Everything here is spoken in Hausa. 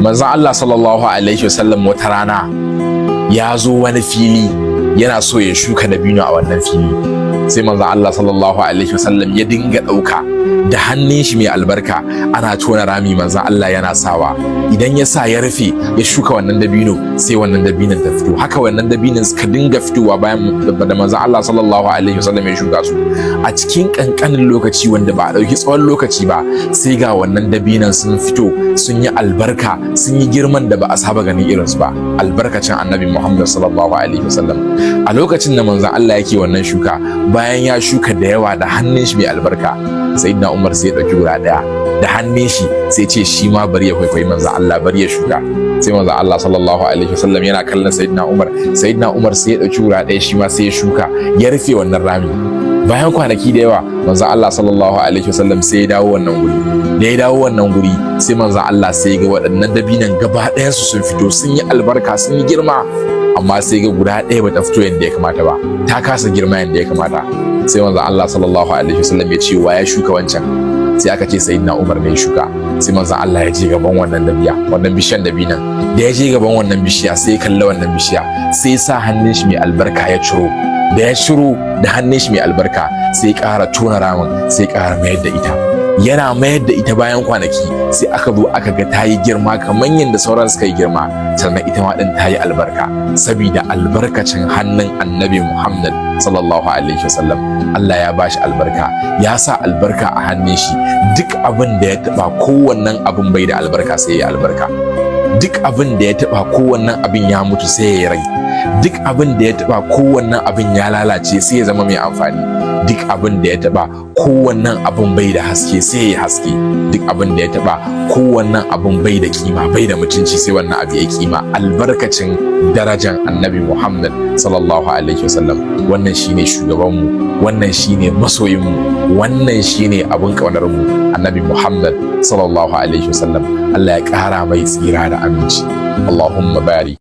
Manzon Allah sallallahu alaihi wasallam wata rana ya zo wani fili, yana so ya shuka dabino a wannan fili. Sai manzon Allah sallallahu alaihi wasallam ya dinga ɗauka da hannun shi mai albarka, ana tona rami, manzon Allah yana sawa. Idan ya sa ya rufe, ya shuka wannan dabino, sai wannan dabinon ta fito. Haka wannan dabinon suka dinga fitowa bayan da manzon Allah sallallahu alaihi wasallam ya shuka su. A cikin kankanin lokaci, wanda ba a ɗauki tsawon lokaci ba, sai ga wannan dabinon sun fito, sun yi albarka, sun yi girman da ba a saba ganin irinsu ba, albarkacin Annabi Muhammad sallallahu alaihi wasallam. A lokacin da manzon Allah yake wannan shuka, bayan ya shuka da yawa da hannun shi mai albarka, Sayyidina Umar sai ya ɗauki guda ɗaya da hannun shi, sai ce shi ma bari ya kwaikwayi manzon Allah, bari ya shuka. Sai manzon Allah sallallahu alaihi wasallam yana kallon Sayyidina Umar. Sayyidina Umar sai ya ɗauki guda ɗaya, shi ma sai ya shuka, ya rufe wannan rami. Bayan kwanaki da yawa, manzon Allah sallallahu alaihi wasallam sai ya dawo wannan guri. Da ya dawo wannan guri, sai manzon Allah sai ya ga waɗannan dabinan gaba ɗayansu sun fito, sun yi albarka, sun yi girma, amma sai ga guda ɗaya bata fito yadda ya kamata ba, ta kasa girma yadda ya kamata. Sai manzon Allah sallallahu alaihi wasallam ya ce, "Wa ya shuka wancan?" Sai aka ce Sayyidina Umar ne ya shuka. Sai manzon Allah ya je gaban wannan dabiya, wannan bishiyan dabinan. Da ya je gaban wannan bishiya, sai ya kalli wannan bishiya, sai ya sa hannun shi mai albarka ya ciro. Da ya ciro da hannun shi mai albarka, sai ya ƙara tona ramin, sai ya ƙara mayar da ita. Yana mayar da ita, bayan kwanaki sai aka zo aka ga ta yi girma kamar yadda sauran suka yi girma. Sannan ita ma ɗin ta yi albarka saboda albarkacin hannun Annabi Muhammad sallallahu alaihi wasallam. Allah ya bashi albarka, ya sa albarka a hannun shi. Duk abin da ya taba, kowannen abin bai da albarka sai ya albarka. Duk abin da ya taba, kowannen abin ya mutu sai ya rai. Duk abin da ya taba, kowannen abin ya lalace sai ya zama mai amfani. Duk abin da ya taba, kowannen abin bai da haske sai ya haske. Duk abin da ya taba, kowannen abin bai da kima, bai da mutunci, sai wannan abu ya kima, albarkacin darajan Annabi Muhammad sallallahu alaihi wasallam. Wannan shine shugabanmu, wannan shine masoyinmu, wannan shine abin ƙaunarmu, Annabi Muhammad sallallahu alaihi wasallam. Allah ya ƙara mai tsira da aminci. Allahumma barik.